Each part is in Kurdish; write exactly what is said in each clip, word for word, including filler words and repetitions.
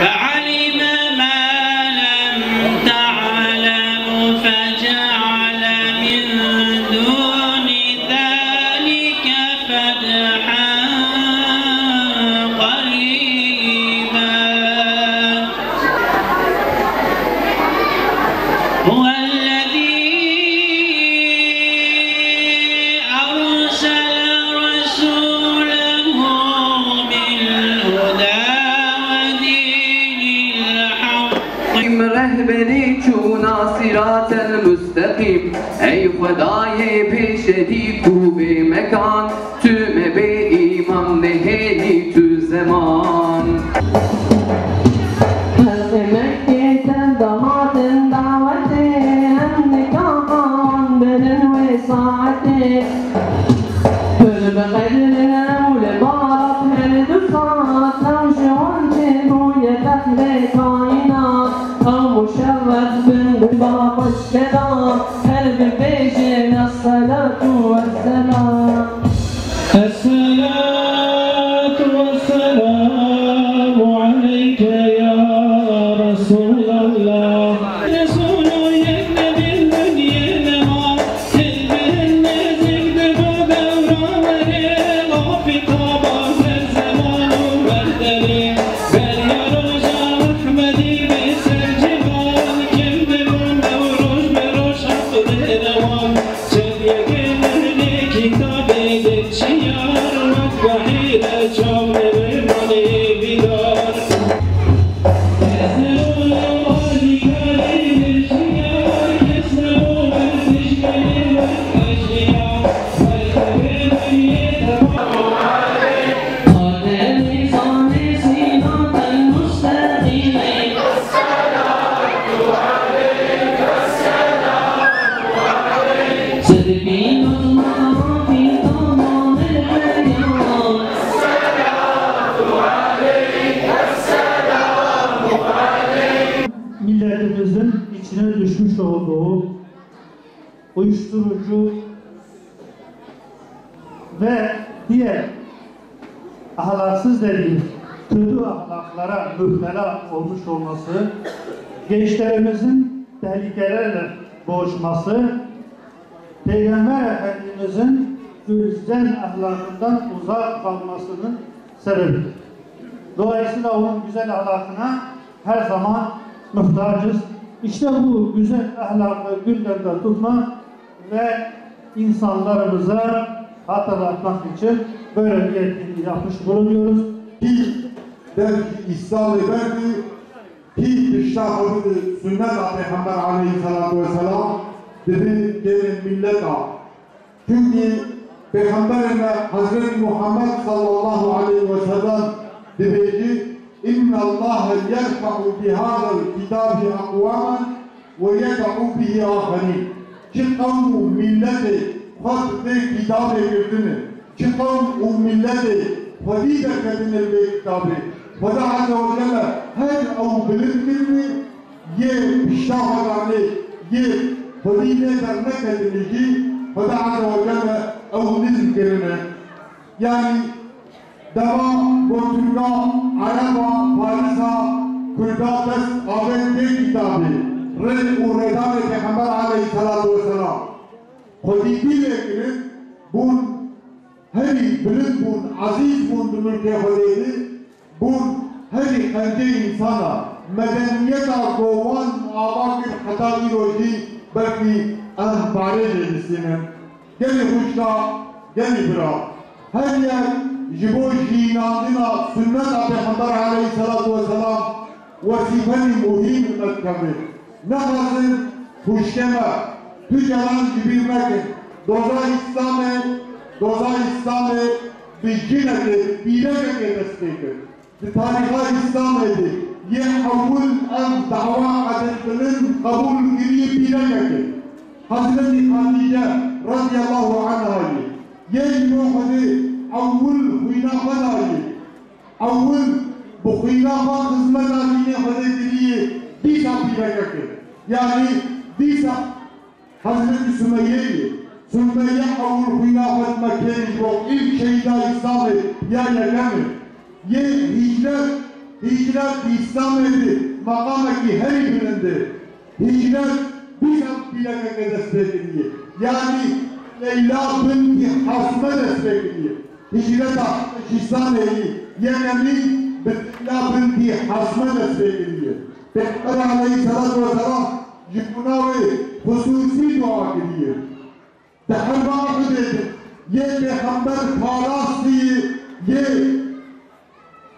فعلم ما لم تعلم فجعل من دون ذلك فتحا قريبا. هو الذي أرسل رسوله بالهدى ودين الحق. Rehberê çûna sîratel musteqîm. Ey Xwedayê pêşerî ku bê mekan, tu me bê îmam nehêlî tu zeman. Xelqê Mekkê tev de hatin dawetê, em nikahan birin wê saetê. Pir bi qedirin ew li barat her du saet, ew ji wan çêbûye fehrê kaînat. Ew muşerref bin bi ba xweşkeda, her bibêjin esselatu wesselam. الصلاة والسلام عليك يا رسول الله. Resûlû yek nebî li dinyê nema, hilbihin nêzîk dibo dewra werê, afî taba her zeman û her derê. Beriya roja Ehmedî bi ser ciwan, kim diwan ew roj bi roj heq dê rewan. Çend yekê ehlê kitabê diçiyar, wek behîre çav li rê manê bîdar. Kes nebû alîkarê diçiyar, kes nebû ber tişkilê wek eşkiyar. Ademî zanî sîratel musteqîm. Sedbîn û mafî tamam el-heyat. Milletimizin içine düşmüş olduğu uyuşturucu ve diğer ahlaksız dediğimiz kötü ahlaklara müptela olmuş olması, gençlerimizin tehlikelerle boğuşması, Peygamber Efendimizin güzel ahlakından uzak kalmasının sebebidir. Dolayısıyla onun güzel ahlakına her zaman muhtacız. İşte bu güzel ahlakı gündemde tutmak ve insanlarımıza hatırlatmak için böyle bir etkinliği yapmış bulunuyoruz. Ki belki İslam'ı verdi, ki pişta xwe bide sunneta Pêxember aleyhisselatu vesselam, dibi gelin milleta. Çünkü Peygamberine Hazreti Muhammed sallallahu aleyhi ve sellem dibêjî, "İnna Allahe yerfa'u bihadel kitabi aqwamen ve yed'u bihi aherin." Çi qewm û milletê xwe bi vê kitabê girtine, çi qewm û milletê xwedî derketine bi vê kitabê, Xweda Azze ve Celle her ew bilind kirine, yê pişta xwe danê, yê xwedî lê derneketine jî Xweda Azze ve Celle ew nizm kirine. Yanî dema ku Tirka, Ereba, Farisa, Kurda dest avêt vê kitabê, rê û rêdanê Pêxember aleyhisselatu vesselam, xwedî bîrê kirin, bûn herî bilind bûn, ezîz bûn di milkê Xwedê de, bûn herî qencê însana, medeniyeta ku wan ava kir heta îro jî belkî em parê jê distînin. Gelî xwişka, gelî bira, her yek ji bo jînandina sunneta Pêxember aleyhisselatu vesselam wesîfenî muhîm li me dikeve. Nexwazin xwişkê me tu caran ji bîr nekin. Doza Îslamê, doza Îslamê bi jinekê, pîrekekê dest pê kir. Di tarîxa Îslamê de yê ewil ev dawa edil bilind qebûl kiriye pîrekekê. Hezretî Xatîce radiyallahu anha ye. Yê ji bo Xwedê ewil xwîna xwe daye. Ewil bi xwîna xwe xizmeta dînê Xwedê kiriye, dîsa pîrekekê. Yanî dîsa Hezretî Sumeyye ye. Sumeyye ewil xwîna xwe di Mekkeyê ji bo, ilk şehîda Îslamê ya yekem e. Yê hîcret Hicret di Îslamê de meqamekî herî bilind e. Hicret bi şemsîlekeke dest pê kiriye. Yanî Leyla bintî Hasme dest pê kiriye. Hicreta Îslamê yê yekemîn bi Leyla bintî Hasme dest pê kiriye. Pêxember aleyhisselatu vesselam ji bona wê xusûsî dua kiriye. Di herba Uhudê de yê pêxember parastî, yê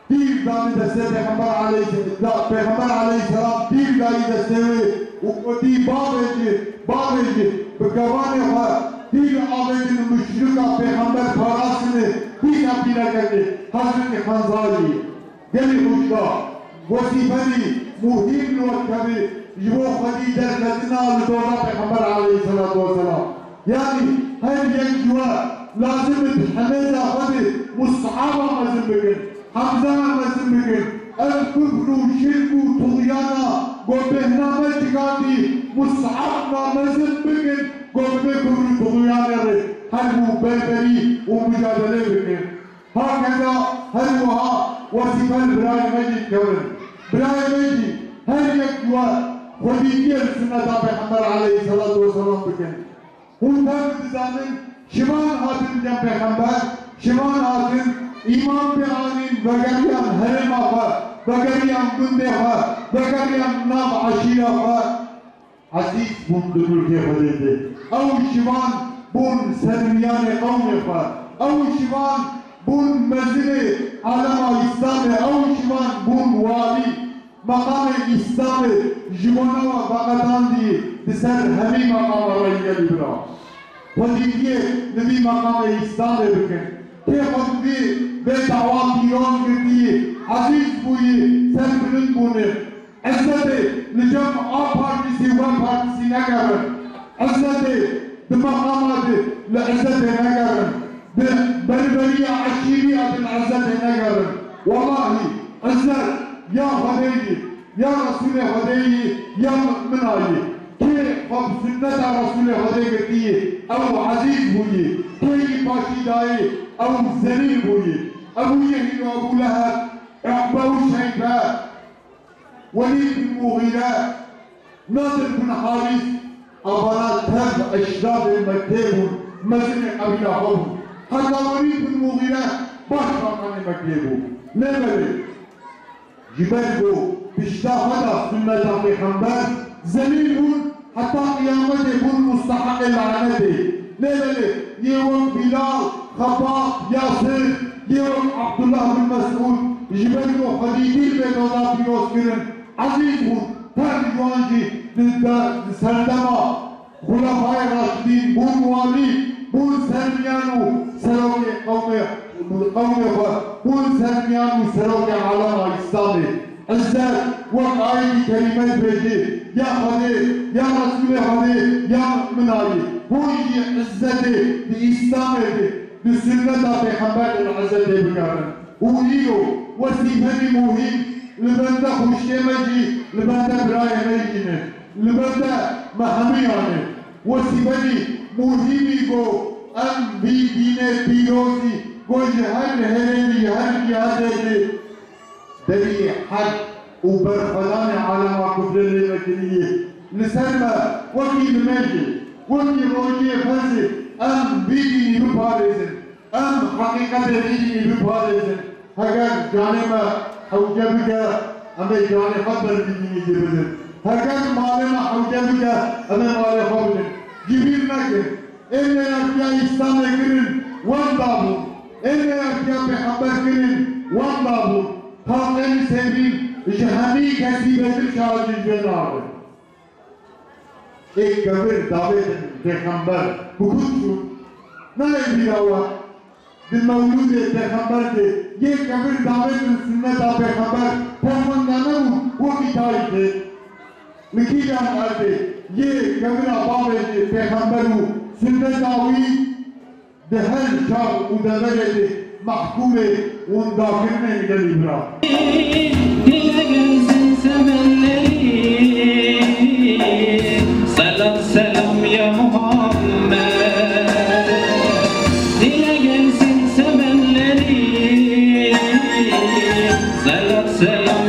tîr danî destê pêxember aleyhis-, da, pêxember aleyhisselam tîr dayî destê wê û gotî, "Bavêjî, bavêjî, bi kevanê xwe tîr avêjin û muşrika pêxember parastinê." Dîsa pîrekekê Hezretî Henzayî. Gelî xweşka, wesîfenî muhîm li we dikevî ji bo xwedî derketina li doza Pêxember aleyhisselatu vesselam. Yanî her yek ji we lazim e di hemêza xwe de Mus'aba mezin bikin, Hemzaya mezin bikin. Ev kufr û şirk û tuxyana ku bêhna me cikandî, Mus'ab namezin bikin ku bi vê kufr û tuxyanê re herb û berberî û mucadelê bikin. Hakeza her wiha wesîfe li birayê me jî dikevin. Birayê me jî her yek ji we xwedîtiyê li sunneta Pêxember aleyhisselatu vesselam bikin. Hûn tev dizanin, şivan hatin cem Pêxember, şivan hatin, îman pê anîn, vegeriyan herêma xwe, vegeriyan gundê xwe, vegeriyan nav eşîra xwe. Ezîz bûn di milkê Xwedê de. Ew şivan bûn sermiyanê qewmê xwe. Ew şivan bûn mezinê alema Îslamê. Ew şivan bûn walî. Meqamê Îslamê ji bona we veqetandî di ser hemî meqama re yê gelî bira. Xwedîtiyê li vî meqamê Îslamê bikin. Kê xwe bi vî vê dawa pîroz girtiyî, ezîz bûyî, serbilind bûne. Ezzetê li cem A Partîsî, We Partîsî negerin. Ezzetê di meqama de li Ezzetê negerin. Di beriberiya eşîriya de li Ezzetê negerin. Wellahî, Ezzet ya Xwedê yî, ya Resûlê Xwedê yî, ya mu'mina yî. Kê xwe bi sunneta Resûlê Xwedê girtiyî, ew ezîz bûyî. Kê yî paşî dayî, ew zelîl bûyî. Ebû Cehîl û Ebû Leheb, Uqbe û Şeybe, Welîd bin Muxîre, Nadir bin Harîs, evana tev eşrafê Mekkê bûn, mezinê qebîla xwe bûn. Heta Welîd bin Muxîre başbakanê Mekkê bû. Lê belê, ji ber ku pişta xwe da sunneta Pêxember, zelîl bûn, heta qiyametê bûn musteheqê lanetê. Lê belê, yê wek Bîlal, Xebbab, Yasir, yê wek Abdullah bin Mesûd, ji ber ku xwedîtî li vê doza pîroz kirin, ezîz bûn, tev ji wan jî di, di, di serdema Xulefayê Raşidîn bûn walî, bûn sermiyan û serokê qewmê, qewmê xwe, bûn sermiyan û serokê alema Îslamê. Izzet, wek ayetî kerîme dibêjî, ya Xwedê, ya Resûlê Xwedê, ya mu'minayî. Hûn jî izzetê di Îslamê de, di sunneta Pêxember de li izzetê bigerin. Û îro wesîfenî muhîm li bende xwişkê me jî, li bende birayê me jî ne. Li bende me hemûyan e. Wesîfenî muhîmî ku em vî dînê pîrozî ku ji her herêmî, ji her cihedê jî deriyê herb û berxwedanê alema kufrê lê vekiriyê. Li ser me wekî limêjê, wekî rojiyê ferzê em vî dînî biparêzin, em heqîqetê vî dînî biparêzin. Heger canê me hewce bike, em ê canê xwe ber vî dînî jî bidin. Heger malê me hewce bike, em ê malê xwe bidin. Ji bîr nekin. Ê neyartiya Îslamê kirin, wenda bûn. Ê neyartiya Pêxember kirin, wenda bûn. Taqê li sêvîn ji hemî kesî bêtir şahidî ji wê nabe. Ê kevir davêtin Pêxember bi ku çûn? Nayê bîra we. Di mewlûdê Pêxember de yê kevir davêtin sunneta Pêxember, pêxember nebûn wekî tarîxê. Li kîjan erdê yê kevira bavêjê Pêxember û sunneta wî di her çax û deverê de mehkûmê windakirinê li gelî bira. Dile gelsin sevenlerin, selam selam ya Muhammed. Dile gelsin sevenlerin, selam selam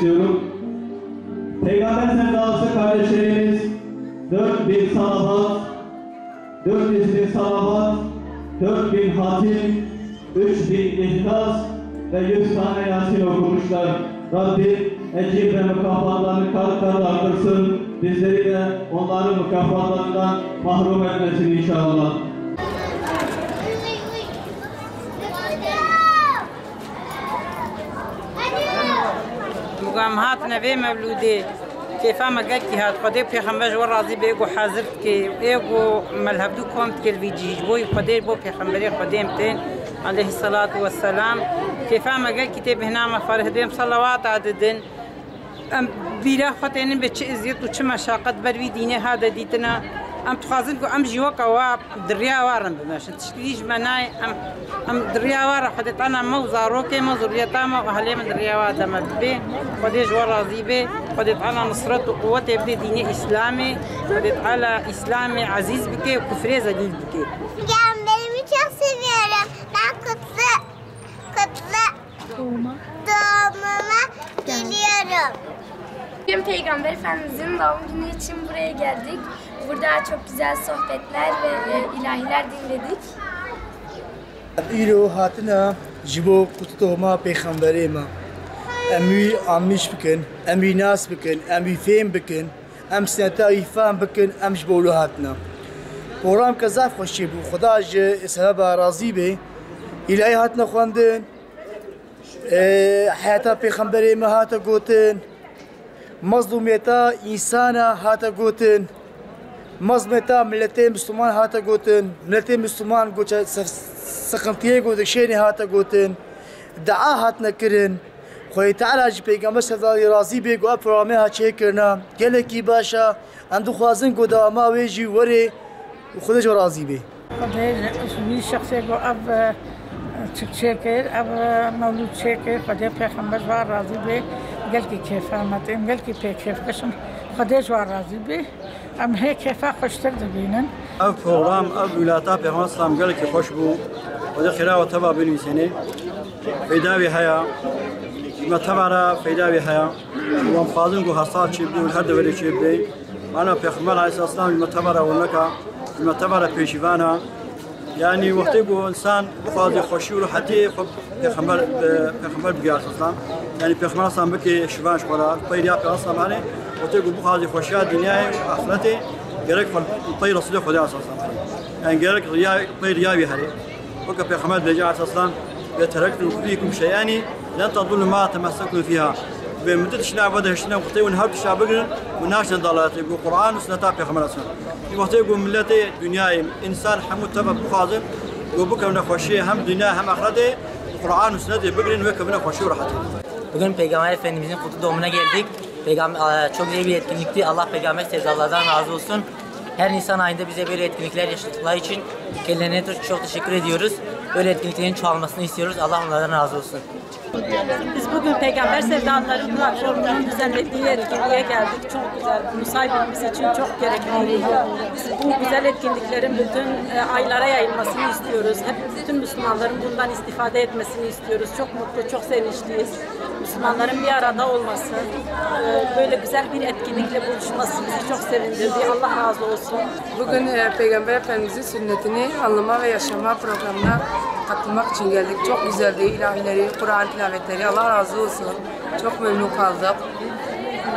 istiyorum. Peygamber sevdalısı kardeşlerimiz dört bin salavat, dört yüz bin salavat, dört bin hatim, üç bin İhlas ve yüz tane Yasin okumuşlar. Rabbim ecir ve mükafatlarını kat kat artırsın. Bizleri de onların mükafatlarından mahrum etmesin inşallah. Muga em hatine vê mewlûdê, kêfa me gelkî hat. Xwedê pêxember ji we razî be, ê ku hazir dike, ê ku me li hevdû kom dike li vî cihî. Ji bo Xwedê, ji bo pêxemberê Xwedê em tên, aleyhisselatu vesselam. Kêfa me gelkî tê, bêhna me farih dibê, em selawata didin. Em bîra xwe tênin bê çi eziyet û çi meşaqet ber vî dînê hate dîtina. Em dixwazin ku em jî weke wa di riya wa rind bimeşin. Tiştî dî ji me nayê. Em, em di riya wa re Xwedê Teala me û zarokê me û zurriyeta me û ehlê me di riya wa de me bibê. Xwedê ji we razî bê. Xwedê Teala nisret û quwetê bidê dînê Îslamê. Xwedê Teala Îslamê ezîz bike û kufrê zelîl bike. Peygamberimi çok seviyorum. Ben kutlu, kutlu doğumuma geliyorum. Bugün Peygamber Efendimizin doğum günü için buraya geldik. Burada çok güzel sohbetler ve e, ilahiler dinledik. Îro hatine ji bo kutdoma pêxemberê me. Em wî amîş bikin, em wî nas bikin, em wî fêm bikin, em sineta wî fehm bikin, em ji bo wilo hatine. Programke zaf xweşî bû. Xuda ji sebeba razî bê. Îlahî hatine xwendin. Heyata pêxemberê me hate gotin. Mezlûmiyeta însana hate gotin. Mezlûmiyeta miletê Misliman hate gotin. Miletê Misliman goça sıkıntıyê ku dikşênê hate gotin. Dua hatine kirin. Xwedê Teala ji Peygamber sallallahu aleyhi razî bê ku ev programê ha çêkirina. Gelekî baş e. Em dixwazin ku dewama wê jî were û Xwedê ji we razî bê. Xwedê ji wî şexsê ku ev çik çêkir, ev mewlûd çêkir, Xwedê pêxember ji we razî bê. Gelkî kêfa me tê, em gelkî pê kêfxweş in. Xwedê ji we razî bê. Em hê kêfa xweştir dibînin. Ev program, ev wîlata Pêxember Selam gelekî xweş bû. Xwedê xêra we teva binivîsênê. Feyda wî heye. Ji me teva re feyda wî heye. Û em dixwazin ku her sal çêbibe û li her deverê çêbibe. Mana Pêxember aleyhisselam ji me teva re werneka, ji me teva re pêşîvan e. Yanî wextê ku însan bixwaze xweşî û rehetiyê xwe Pêxember, e, Pêxember bigire aleyhisselam. Yanî Pêxember aleyhisselam bike şivan ji xwe re, pey riya Pêxember aleyhisselam anê. Wextê ku bixwaze xweşiya dinyayê û axretê, gerek xwe pey Resûlê Xwedê aleyhisselam anê. Yanî gerek riya, pey riya wî herê. Weke Pêxember dibêje aleyhisselam, "Ve terektu fikum şey'eni len tedillu ma temessektum fiha." Ve min du tişt nav ve de hiştine wextê hûn her tişta bigirin û naşine daletê, ku Qur'an û sunneta Pêxember aleyhisselam. Wextê ku miletê dinyayê, însan hemû teva bixwazin ku bikevine xweşiyê hem dinya hem axretê, Qur'an û sunnetê bigirin wê kevine xweşî û rehetê. Bugün Peygamber Efendimizin kutlu doğumuna geldik. Peygamber, çok güzel bir etkinlikti. Allah Peygamber sevdalardan razı olsun. Her Nisan ayında bize böyle etkinlikler yaşattıkları için kendilerine çok, çok teşekkür ediyoruz. Böyle etkinliklerin çoğalmasını istiyoruz. Allah onlardan razı olsun. Biz bugün Peygamber Sevdalıları platformunun düzenlediği etkinliğe geldik. Çok güzel. Bunu saymamız için çok gerekli. Biz bu güzel etkinliklerin bütün e, aylara yayılmasını istiyoruz. Hep bütün Müslümanların bundan istifade etmesini istiyoruz. Çok mutlu, çok sevinçliyiz. Müslümanların bir arada olması, e, böyle güzel bir etkinlikle buluşması bizi çok sevindirdi. Allah razı olsun. Bugün e, Peygamber Efendimizin sünnetini anlama ve yaşama programına katılmak için geldik. Çok güzeldi. İlahileri, Kur'an tilavetleri. Allah razı olsun. Çok memnun kaldık.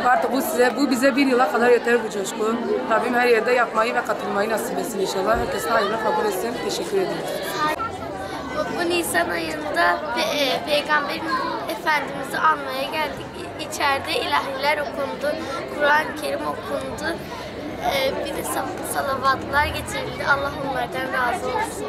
Artık bu size, bu bize bir yıla kadar yeter bu coşku. Rabbim her yerde yapmayı ve katılmayı nasip etsin inşallah. Herkese hayırlı kabul etsin. Teşekkür ediyoruz. Bu Nisan ayında pe- e, Peygamber Efendimiz'i anmaya geldik. İ- İçeride ilahiler okundu, Kur'an-ı Kerim okundu. E, Bir de sa- salavatlar getirildi. Allah onlardan razı olsun.